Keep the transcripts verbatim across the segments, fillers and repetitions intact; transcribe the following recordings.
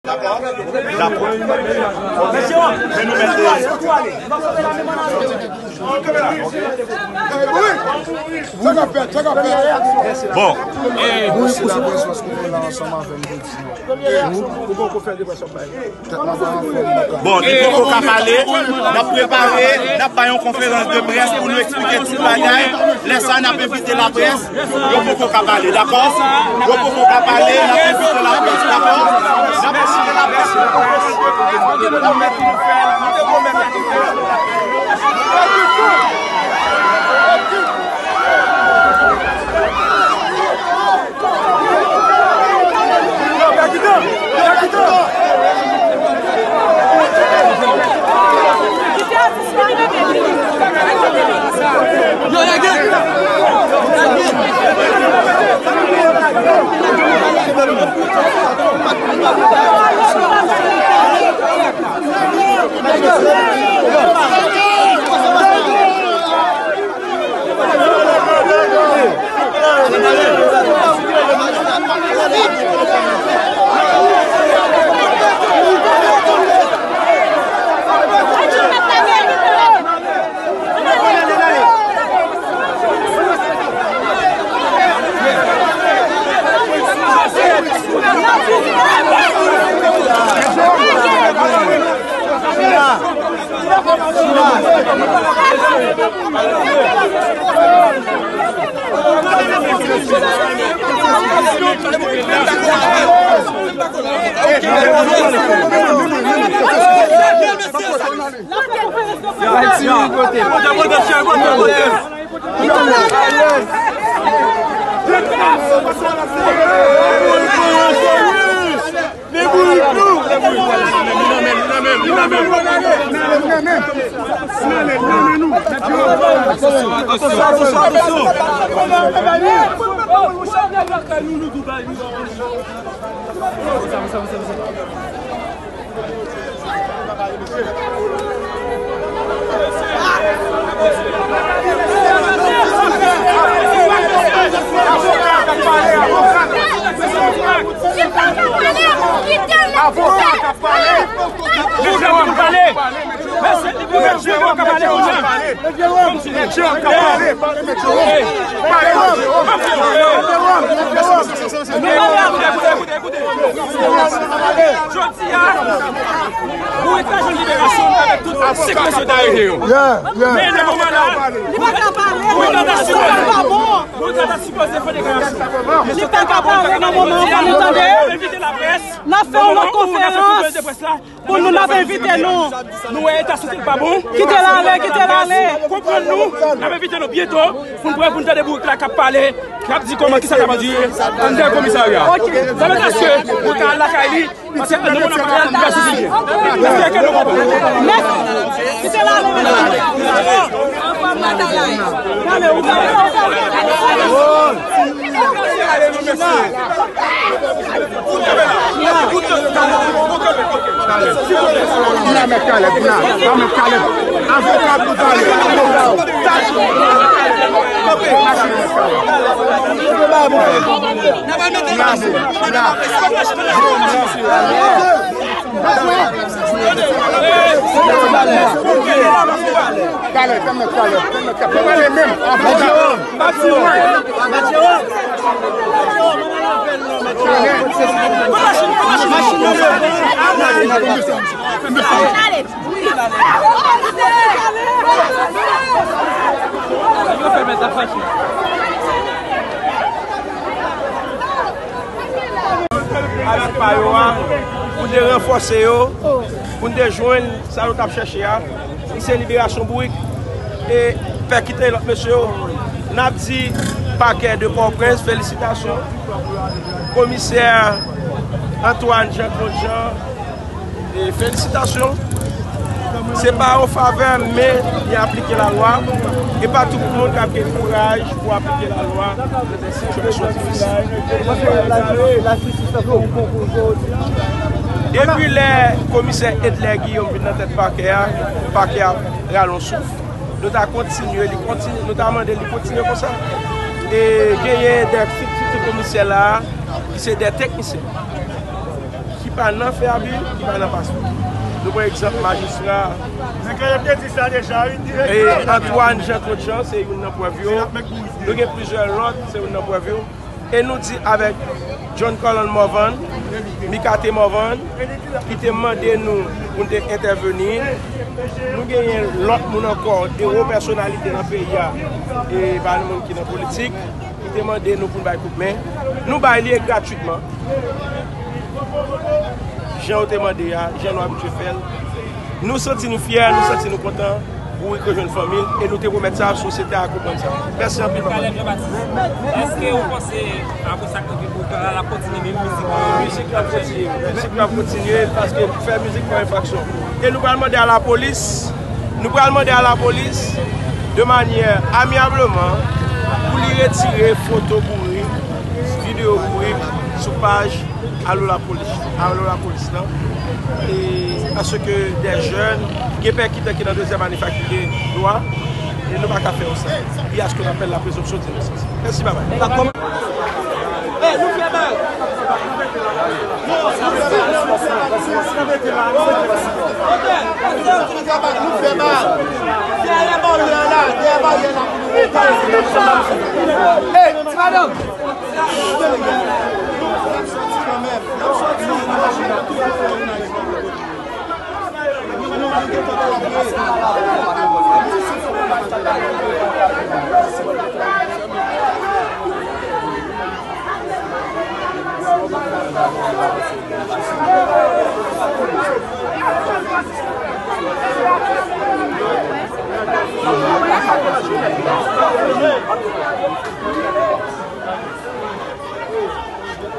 Dakò? Dakò. Men nou mèt. Bon. Bon, li poko ka pale, n ap prepare, n ap bay yon konferans de près pou nou eksplike tout bagay. Lè sa, n ap envite laprès. Yo poko ka pale, dakò? Yo poko ka pale, n ap envite laprès, dakò? N ap envite laprès. Avoka k ap pale. Avoka k ap pale. Mèt Jeròm ka pale kounye a. Mèt Jeròm ka pale. Pale, Mèt Jeròm. Pale, Mèt Jeròm. Mèt Jeròm. Mèt Jeròm. Mèt Jeròm. Jodi a, pou etajè liberasyon avèk tout sèk mesye ta rete yo. Men nan moman la, pou etajè ta sipoze, pou etajè ta sipoze fè deklarasyon. Mesye ta ka bon, nan moman an, fò nou tande. Envite laprès. N ap fè yon lòt konferans. Pou nou, n ap envite nou. Nou wè eta sante l pa bon. Kite l ale, kite l ale. Konprann nou, n ap envite nou byento pou n prè pou n tande bourik la k ap pale, k ap di kòman kisa k ap andire anndan komisarya. Sa vle di èske nou ka al lakay li, paske nou konn ap pale a l, li pa sou sijè. Èske ke nou konprann? Mèsi. Kite l ale, mesye. Gade, ou gade, ou gade. Vin la, Mèt Caleb, vin la. Ba Mèt Caleb. Avoka pou Daniel. Avoka. Mache, Mèt Caleb. Vin la, vin la. Caleb, fè Mèt Caleb, fè Mèt Caleb. Fè pale menm. Avoka. Avèk pa yo a, pou n te ranfòse yo, pou n te jwenn sa yo t ap chèche a, ki se liberasyon bourik, e fè kite lòt mesye yo. N ap di pakè de Pòtoprens felisitasyon. Komisè Antoine Jean Claude Jean, e felisitasyon. Se pa yon favè, men li aplike lalwa. E pa tout moun k ap gen kouraj pou aplike lalwa. Depi lè komisè Edler Guillaume vin nan tèt pakè a, pakè a rale yon souf. Nou ta kontinye, li kontinye, nou ta mande li kontinye konsa. E genyen de fik fik komisè la, ki se de teknisyen. Ki Pa nan fè abi, ki pa nan paspò. Nou pran egzanp majistra Nèg la, y ap te di sa deja, wi, direktè. E Antoine Jean Claude Jean, se youn nan prèv yo. Nou gen plizyè lòt, se youn nan prèv yo. E nou di avèk John Carlon Morvan, Micathé Morvan, ki te mande nou pou n te entèveni. Nou genyen lòt moun ankò, de wo pèsonalite nan peyi a, e pa moun ki nan politik, ki te mande nou pou n bay kout men. Nou bay li e gratwitman. Jan yo te mande a, jan nou abitye fè l. Nou santi nou fyè, nou santi nou kontan pou Rico jwenn fanmi l, e nou te pwomèt sa, sosyete a konprann sa. Mèsi anpil, papa. Kalèt Jean Baptiste, èske ou panse, apre sa k rive pou Rico la, l ap kontinye menm mizik lan? Mizik la ap kontinye, mizik la ap kontinye, paske fè mizik pa yon enfraksyon. E nou pral mande a lapolis, nou pral mande a lapolis, de manyè amyableman, pou li retire foto bouri, videyo bouri sou paj Alo Lapolis, Alo Lapolis lan. E paske de jèn, gen pè ki tanke nan dezyèm ane fakiltè dwa, e nou pa ka fè yo sa. Li aske n apèl la présomption d'innocence. Mèsi, babay. Hey, nou fè bal. Nou fè bal. Dèyè baryè la, dèyè baryè la pou nou. Hey, ti madanm.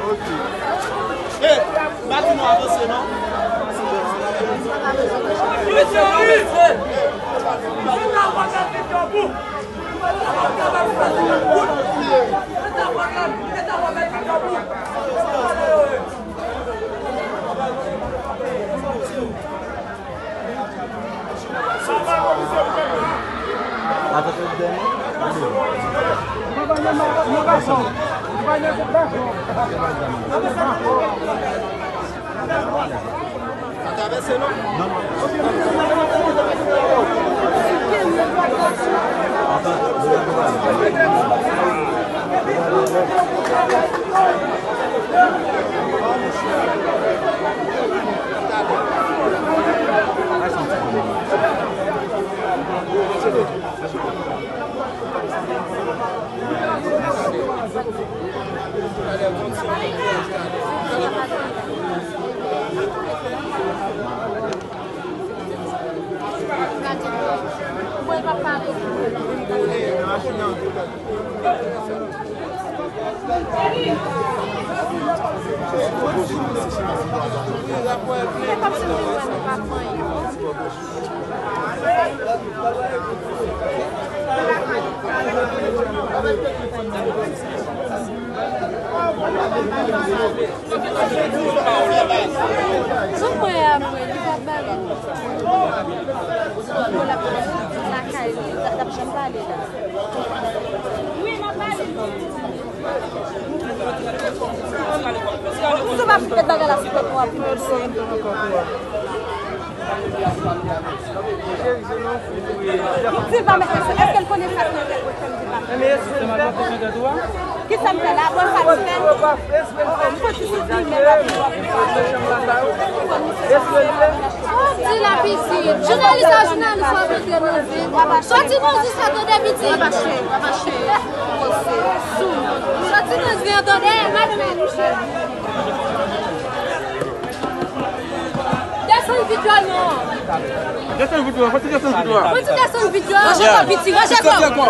Ok. Hey, pa di nou avanse, non? Zòt mwen apre, li pa t bare. Bon, l ap lakay li, l ap janm pale la. Wi, m ap pale. Ou sou pa met bagay la sou tèt ou anpil, mesye. Di l pa met, èske l konnen sa k nan tèt mwen, fè m di l pa met? Kisa m fè la? Bon, sa m fè. M fè ti soufri, men la. Di la pitit. Jounalis la, jounalis w ap antre nan vi. Soti nan vi sa, tande pitit. Papa cheri, papa cheri. Sou. Soti nan vi an, tande. Desann videyo non. Desann videyo, fò ti desann videyo. Fò ti desann videyo. Ranje kò, pitit, ranje kò.